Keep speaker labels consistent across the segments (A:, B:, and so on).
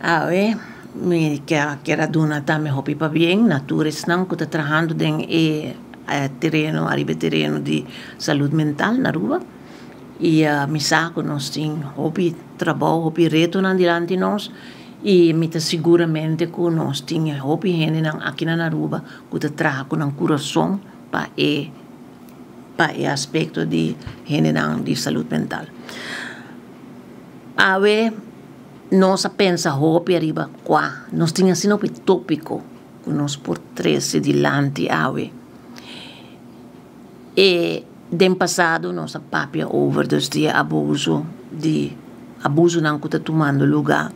A: Awe mi kier a duna tambe hopi pabien na tur esnan ku ta trahando den e tereno, ariba e tereno di salud mental na Aruba. I mi sa ku nos tin hopi trabou, hopi retonan dilanti nos i mi ta siguramente ku nos tin e hopi hendenan aki na Aruba ku ta traha ku nan kurason pa e pa e aspekto di hendenan di salud mental. Awe nos a pensa hopi ariba kua nos tin asina hopi tópiko ku nos por trese dilanti awe. E den pasado nos a papia over dus di e abuso di abusonan ku ta tumando lugá.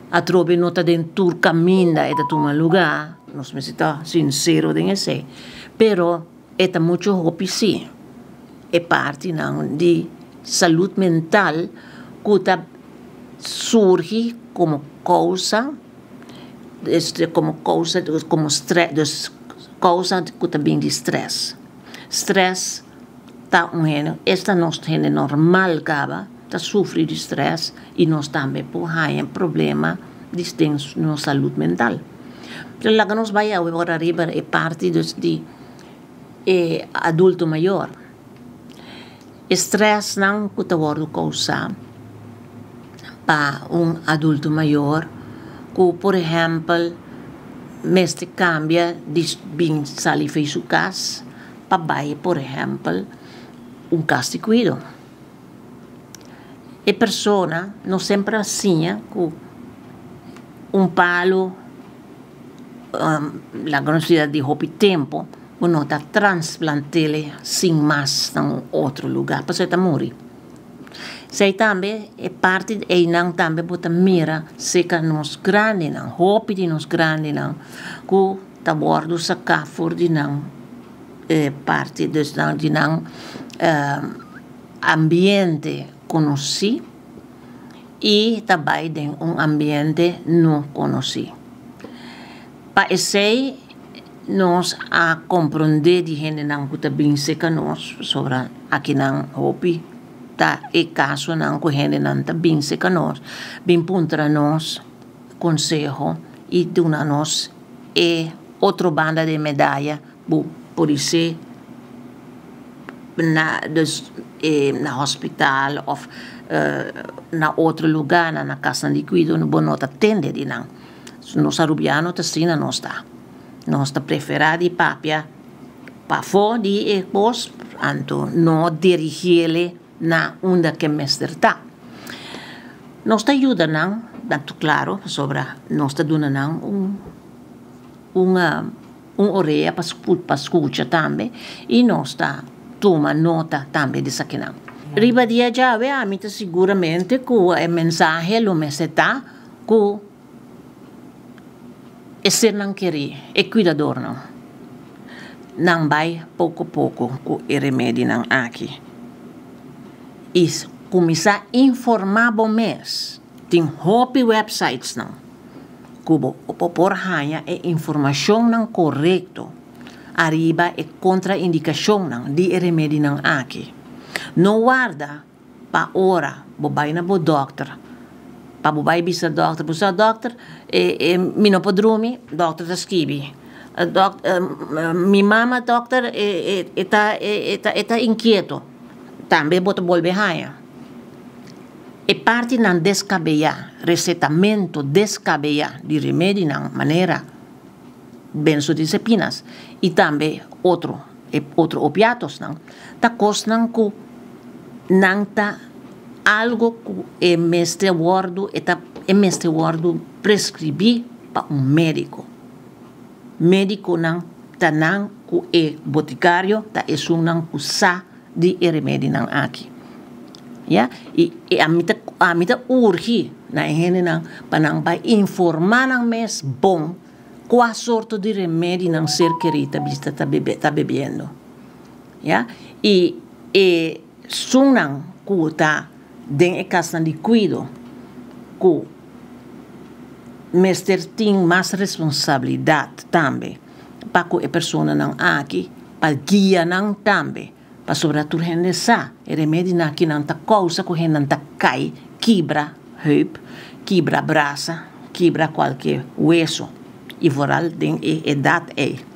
A: Atrobe no ta den tur kaminda e ta tuma lugá, nos mester ta sinsero den esei, pero e ta muchu hopi sí e partinan di salud mental ku ta surgi komo kousa komo kousa komo strès dus kousa ku ta bin di strès. Strès ta un hende esta nos hende normal kaba ta sufri di strès i nos tambe por haña problema di den nos salud mental. Pero laga nos bai awor ariba e parti dus di e adulto mayor. E strèsnan ku ta wòrdu kousá pa un adulto mayor ku por ehèmpel mester kambia di bin sali for su kas pa bai por ehèmpel un kas di kuido. E persona no semper a siña ku un palu laga nos bisa di hopi tempu bo no ta transplant'e sin mas na un otro luga pasobra e ta muri. Esei tambe e parti einan tambe bo ta mira serka nos grandinan, hopi di nos grandinan ku ta wòrdu saká for di nan parti dus di nan ambiente konosí i ta bai den un ambiente no konosí. Pa esei nos a komprondé di hendenan ku ta bin serka nos pasobra akinan hopi ta e kasonan ku hendenan ta bin serka nos bin puntra nos konseho i duna nos e otro banda di e medaya ku por ser na dus na hospital òf na otro lugánan na kasnan di kuido bo no ta tende di nan. Nos arubiano ta asina nos ta. Nos ta preferá di papia pafó di e kos anto no dirigiele na unda ke mester ta. Nos ta yuda nan, tantu klaro, pasobra nos ta duna nan un un un orea pa pa skucha tambe i nos ta tuma nota tambe di esakinan. Riba dia djawe ami ta siguramente ku e mensahe lo mester ta ku e sernan kerí, e kuidadornan, nan bai poko poko ku e remedinan aki i kuminsá informá bo mes. Tin hopi websitesnan ku bo por haña e informashonnan korekto ariba e kontraindikashonnan di e remedinan aki. No warda pa ora bo bai na bo dòkter pa bo bai bisa dòkter, bo sa dòkter mi no por drumi, dòkter ta skibi, mi mama dòkter e ta e ta inkieto, tambe bo ta bolbe haña. E partinan deskabeyá, resetamento deskabeyá di remedinan manera benzodiazepinas i tambe otro. E otro opiatosnan ta kosnan ku nan ta algo ku e mester wòrdu e ta e mester wòrdu preskribí pa un médiko. Médikonan ta nan ku e botikario ta esunnan ku sa di e remedinan aki. Ya i e ami ta ami ta urgi na e hendenan pa nan bai informá nan mes bon. Kua sorto di remedi nan ser kerí ta bista ta bebe ta bebiendo? Ya, i e sunnan ku ta den e kasnan di kuido ku mester tin mas responsabilidat tambe pa ku e personanan aki, pa guia nan tambe, pasobra tur hende sa e remedinan aki nan ta kousa ku hendenan ta kai, kibra heup, kibra brasa. kibra kualke wesu. I vooral den e edat ei.